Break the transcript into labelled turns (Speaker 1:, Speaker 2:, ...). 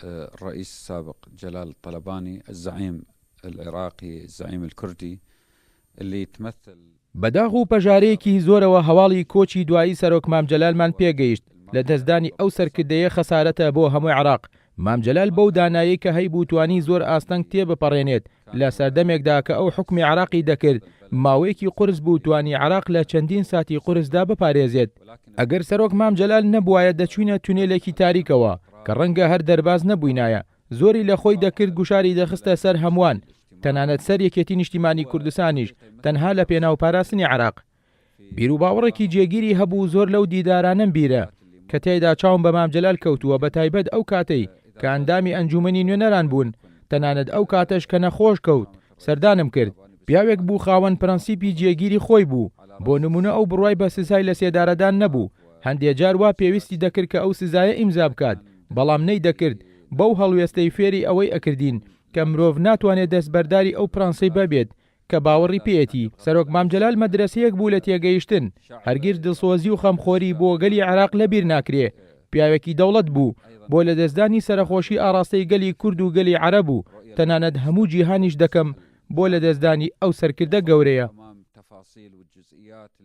Speaker 1: الرئیس السابق جلال الطلبانی الزعیم العراقی الزعیم الکردی اللي تمثل.
Speaker 2: بەداخ و پەژارەیەکی زۆرەوە هەواڵی کۆچی دوایی سەرۆک مام جەلالمان پێگەیشت، لەدەستدانی ئەو سەرکردەیە خەسارەتە بۆ هەموو عێراق، مام جەلال بەو دانایەی کە هەیبوو توانی زۆر ئاستەنگ تێبپەڕێنێت، لە سەردەمێکدا کە ئەو حوکمی عێراقی دەکرد ماوەیەکی قورس بوو توانی عێراق لە چەندین ساتی قورسدا بپارێزێت، ئەگەر سەرۆک مام جەلال نەبوایە دەچوینە تونێلێکی تاریکەوە کە ڕەنگە هەر دەرباز نەبوینایە، زۆری لە خۆی دەکرد گوشاری دەخستە سەر هەمووان تەنانەت سەر یەکێتی نیشتیمانی کوردستانیش تەنها لە پێناو پاراستنی عێراق. بیروباوەڕێکی جێگیری هەبوو زۆر لەو دیدارانەم بیرە کە تیایدا چاوم بە مام جەلال کەوتووە بەتایبەت ئەو کاتەی کە ئەندامی ئەنجومەنی نوێنەران بوون تەنانەت ئەو کاتەش کە نەخۆش کەوت سەردانم کرد پیاوێک بوو خاوەن پرەنسیپی جێگیری خۆی بوو بۆ نمونە ئەو بڕوای بە سزای لەسێدارەدان نەبوو هەندێ جار وا پێویستی دەکرد کە ئەو سزایە ئیمزا بکات بەڵام نەیدەکرد بەو هەڵوێستەی فێری ئەوەی ئەکردین کە مرۆڤ ناتوانێت دەستبەرداری ئەو پرەنسیپە بێت کە باوەڕی پێیەتی. سەرۆک مام جەلال مەدرەسەیەک بوو لە تێگەیشتن، هەرگیز دڵسۆزی و خەمخۆری بۆ گەلی عێراق لەبیر ناکرێ، پیاوێکی دەوڵەت بوو، بۆ لەدەستدانی سەرەخۆشی ئاڕاستەی گەلی کورد و گەلی عەرەب و تەنانەت هەموو جیهانیش دەکەم بۆ لەدەستدانی ئەو سەرکردە گەورەیە.